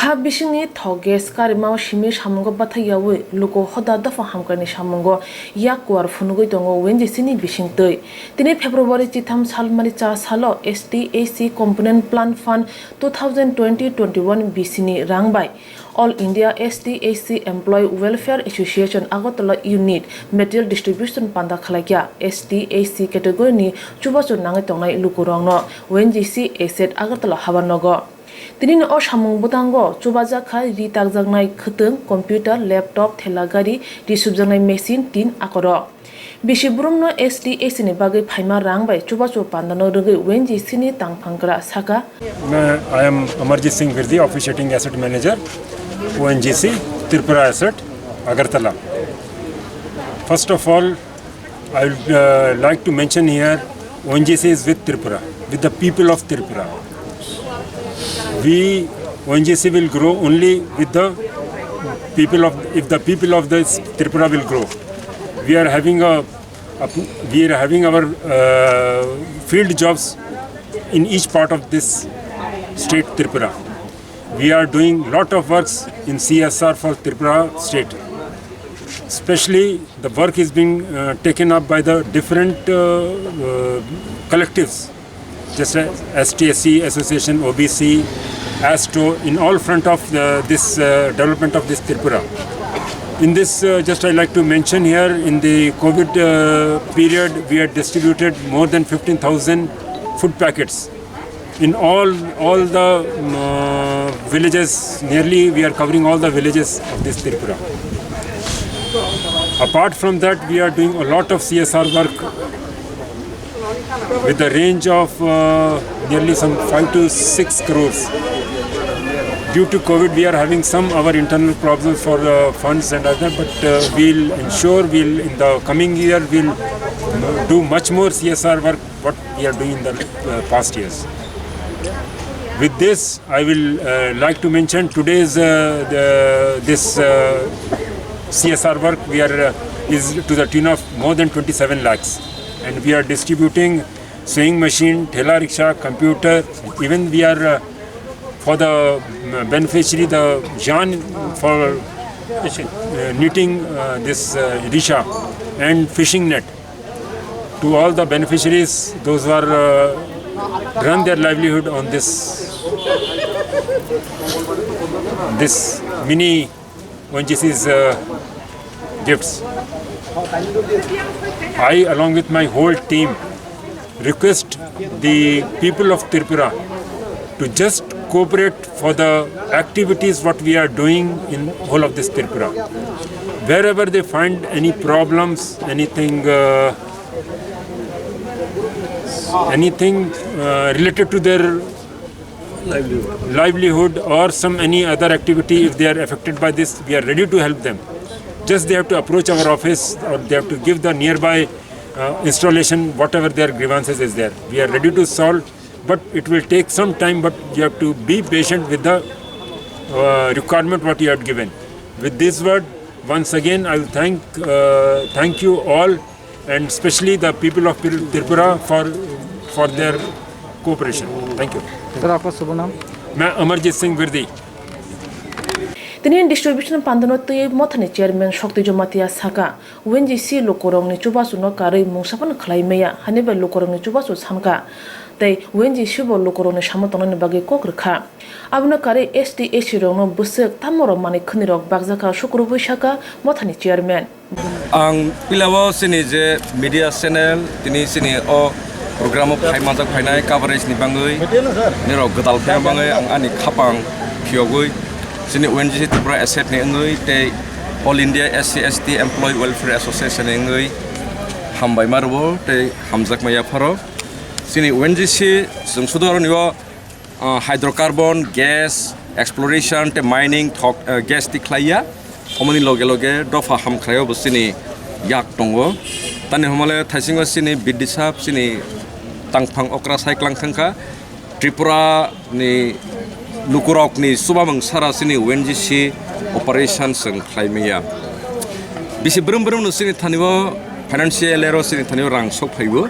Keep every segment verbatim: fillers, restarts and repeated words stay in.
Ha bisingni thok gas karimao simi samungo bathai yaui luku hoda dopha hamkrai ni samungo yak kuar phunugui tongo O N G C ni bisingtwi. Tini February chitham salmani cha salo S T A C Component Plant Fund two thousand twenty twenty-one B C ni rang bai All India S T A C Employee Welfare Association Agartala Unit material distribution panda khalaikha S T A C category ni chubachu nangwi tongnai lukurokno O N G C asset Agartala habanogo. Tini o samung bwtango chubajak kha ri takjaknai khwtwng, computer, laptop, thela gari, ri subjaknai machine, tin akorok. Bisi borokno S T A C ni bagwi phaima rang bai chubachu pandano rwgwi O N G C ni tangphanggra saka. मैं, I am Amarjit Singh Virdi, officiating asset manager, O N G C, Tripura Asset, Agartala. First of all, I would uh, like to mention here, O N G C is with Tripura, with the people of Tripura. We, O N G C will grow only with the people of, if the people of this Tripura will grow. We are having a, a we are having our uh, field jobs in each part of this state, Tripura. We are doing lot of works in C S R for Tripura state. Especially, the work is being uh, taken up by the different uh, uh, collectives, just as S T S C Association, O B C, ASTO, in all front of the, this uh, development of this Tripura. In this, uh, just I like to mention here, in the COVID uh, period, we had distributed more than fifteen thousand food packets in all, all the um, uh, villages. Nearly, we are covering all the villages of this Tripura. Apart from that, we are doing a lot of C S R work with the range of uh, nearly some five to six crores. Due to COVID, we are having some our internal problems for uh, funds and other, but uh, we'll ensure we'll, in the coming year, we'll do much more C S R work what we are doing in the uh, past years. With this, I will uh, like to mention today's uh, the, this uh, C S R work we are uh, is to the tune of more than twenty-seven lakhs, and we are distributing sewing machine, thela rickshaw, computer. Even we are uh, for the um, beneficiary the yarn for uh, knitting uh, this uh, risha and fishing net to all the beneficiaries, those who are uh, run their livelihood on this this mini O N G C's uh, gifts. I, along with my whole team, request the people of Tripura to just cooperate for the activities what we are doing in whole of this Tripura. Wherever they find any problems, anything, uh, anything uh, related to their livelihood or some any other activity, if they are affected by this, we are ready to help them. Just they have to approach our office or they have to give the nearby uh, installation, whatever their grievances is there. We are ready to solve, but it will take some time, but you have to be patient with the uh, requirement what you have given. With this word, once again, I will thank, uh, thank you all, and especially the people of Tripura for, for their cooperation. Thank you. Sir, आपका शुभ नाम? मैं अमरजीत सिंह Virdi. Tini distribution pandano twi mothani chairman Shokti Jomatia saka, O N G C lukurokni chubachuno karwi mungsa phano khlai maya, hani bai lukurokni chubachu sankha, tei O N G C bo lukurokni samo tongnani bagwi kok rwkha. Abono karwi S T A C rokno bwswk tamo rok manwi khwnwi rok bakjakha, sukurubui saka mothani chairman. Ang pilao chini je media channel, tini chini o program o phai manjak phainai coverage ni bangwi, nirok gwdal phaima bangwi ang ani khapang phiyogwi chini O N G C Tripura Asset ni wngwi tei All India S C S T Employee Welfare Association ni wngwi hambai ma rwo tei hamjakma yapharo. Chini O N G C chwng sudo aroni o ah, hydrocarbon, gas, exploration tei mining thok, ah, gas twi khlaiya. Omoni loge loge dopha hamkhraio bo chini yak tongo. Tani hwnmale thaisingo chini B D sap chini tangphang okra sai klang thangkha. Tripura ni lukurokni chubamung sara chini O N G C operation chwng khlai maya. Bisi brum brum no chini thani o financial ero chini thani o rang sok phaibo.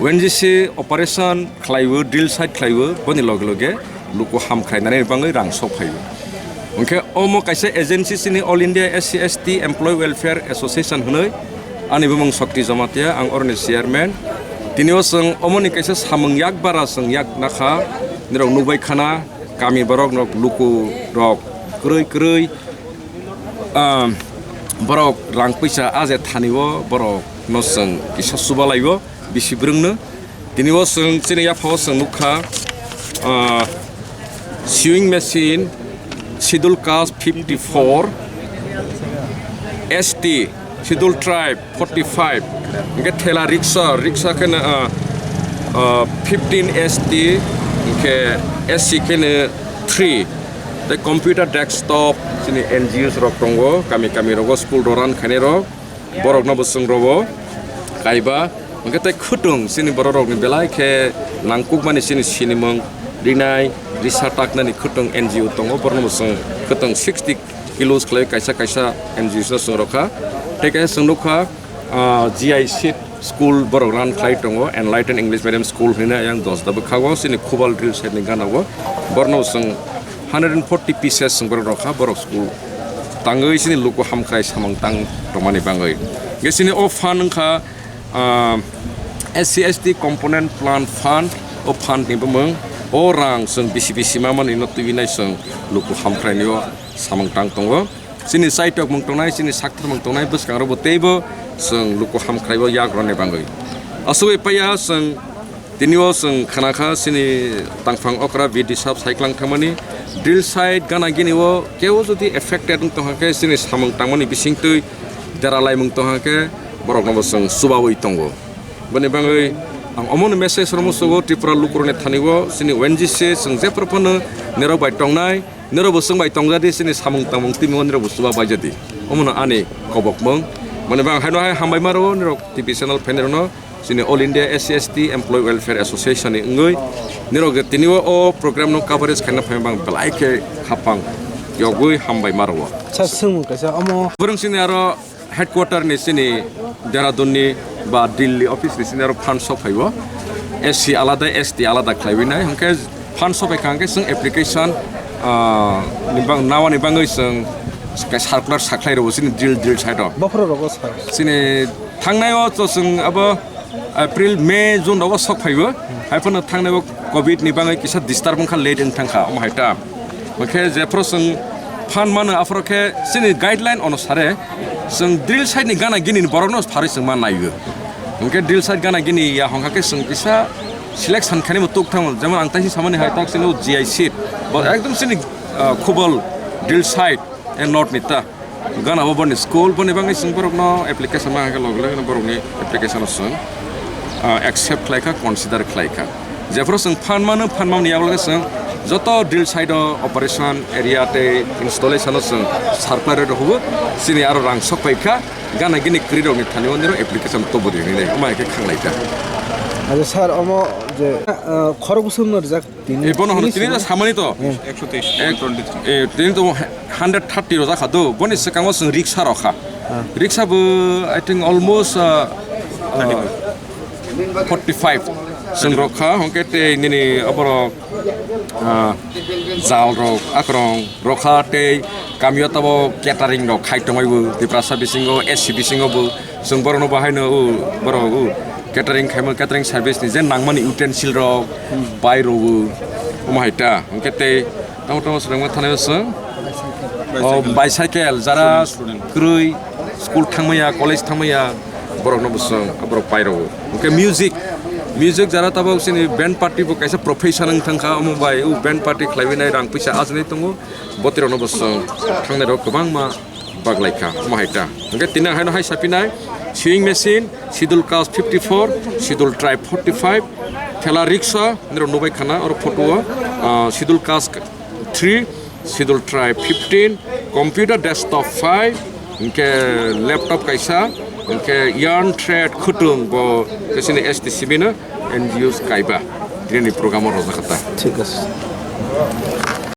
O N G C operation khlaibo, drill site khlaibo, boni loge loge luku ham khlainani bagwi rang sok phaibo. Hwnkhe omo kaisa agency chini All India S C S T Employee Welfare Association hwnwi, ani bumung Shakti Jamatia, ang oroni chairman. Tini o chwng omoni kaisa samung yak bara chwng yak nakha, nirok nukbai khana, kami borok nok luku rok kwrwi kwrwi, ah, borok rang puisa aje thani o borok no chwng kisa chubalai o bisi bwrwng no. Tini o chwng chini yapha o chwng nukha, ah, sewing machine, schedule caste fifty four, S T, schedule tribe forty five, hwnkhe thela rickshaw, rickshaw khe no, ah, ah, fifteen S T, hwnkhe S C khe no three. Tei computer desktop chini N G Os rok tongo, kami kami rogo school rok run khainai rok, borok no bo chwng rogo kaiba. Hwnkhe tei khwtwng chini borok rok ni belai khe nangkukmani chini sinimung rinai risa taknani khwtwng N G O tongo, borok no bo chwng khwtwng sixty kilos khlai kaisa kaisa N G Os no chwng rokha. Tei kaisa chwng nukha, ah, G I seed school borok run khlai tongo, Enlighten English Medium School hinwi ayang Dosda bwkhago chini Khubal drill side ni gana o. Borok no chwng hundred and forty pieces chwng borok rokha, borok school tangwi chini luku hamkrai samung tang tongmani bangwi. Hwnkhe chini o fund wngkha, ah, S C S T component plan fund, o fund ni bumung, o rang chwng bisi bisi mamani no twiwi nai chwng luku hamkrai ni o samung tang tongo. Chini chaitok mung tongnai, chini sakthar mung tongnai, bwskango bo teibo chwng luku hamkrai o yak rwna bangwi. Asugwi paiya chwng tini o chwng khana kha chini tangphang okra B D sab saiklang thangmani drill site gana gini o kebo jodi affected wng tongkha khe chini samung tangmani bisingtwi dera laimung tongkha khe borok no bo chwng chubawi tongo. Boni bangwi ang omono message rwmwk sugo Tripura lukurokni thani o chini O N G C chwng jephru phano nirok bai tongnai. Nirok bo chwng bai tong jadi, chini samung tangmung twimungo nirok bo chuba bai jadi. Omono ani kobokmung. Mani bang haino hai hambai ma rwo nirok T V channel phainai rwno, chini All India S C S T Employee Welfare Association ni wngwi nirok je tini o, o program no coverage khaina phai bang belai khe khapang yogwi hambai ma rwo. Sir, swngmung kaisa omo. Bwrwng chini aro headquarter ni chini Dehradun ni ba Delhi office ni chini aro fund sok phaibo, S C alada, S T alada khlaiwi nai, hwnkhe fund sok phaikha hwnkhe chwng application, ah, ni bang, nawani bangwi chwng circular sakhlai rwo chini drill, drill site o. Bokhorok rogo sir. Chini thangnai o to chwng abo April, May, June rogo sok phaibo. Haiphano thangnai o covid ni bangwi kisa disturb wngkha, late wng thangkha, omo hai ta. Hwnkhe jephru chwng fund mano, aphuru khe chini guideline onusare chwng drill site ni gana gini ni borokno pharwi chwng ma naio. Hwnkhe drill site gana gini ya hwnkha khe chwng kisa selection khainai bo tuk thango. Jemon ang taisi samani hai tak chini G I seed. Bo ekdom chini, ah, Khubal drill site, eh, north ni ta. Gana bo boni school, boni bangwi chwng borokno application ma hwnkhe loge loge no borokni application o chwng, ah, accept khlai kha, consider khlai kha. Jephru chwng fund mano, fund mano yago khe chwng joto drill site o operation area tei installation o chwng circular rw hubo, chini aro rang sok phai kha, gana gini kwrwi rokni thani o nirok application tobo ri hwnwi nai, omo hai khe khanglai kha. Acha sir, omo je, ah, khorok bwswk no rijak. Tini Eh, bono hono tini tini no samani to. Ek, eh, tini to hundred thirty rojak kha do. Boni swkango chwng riksa rokha. Ah. Riksa bo, I think, almost, uh, uh, forty five. Chwng rokha, hwnkhe tei nini oborok, uh, jal rok, akrong rokha tei kamio tabo catering rok khai tongwi bo. Tiprasa bisingo, S C bisingo bo. Chwng borokno bo haino, o, borok, o, catering khaima, catering service ni je nangmani utensil rok, pai rwo, omo hai ta. Hwnkhe tei tamo tamo swrwngma thani o chwng, o, bicycle, jara kwrwi school thangmaya, college thangmaya, borokno bo chwng, borok pai rwo. Hwnkhe music, music jara tabok chini band party bo kaisa profession wng thangkha, omo bai o band party khlaiwi nai rang puisa ajinai tongo, botirokno bo chwng thangnai rok kwbangma baglai kha, omo hai ta. Hwnkhe tini ang haino hai sapinai, sewing machine, schedule caste fifty four, schedule tribe forty five, thela riksa, nirok nubai khana, oro photo o, ah, schedule caste three, schedule tribe fifteen, computer desktop five, hwnkhe laptop kaisa, hwnkhe yarn thread khwtwng bo, kesini S T C B no, N G Os kaiba tini ni program o rojak kha ta. Thik ase.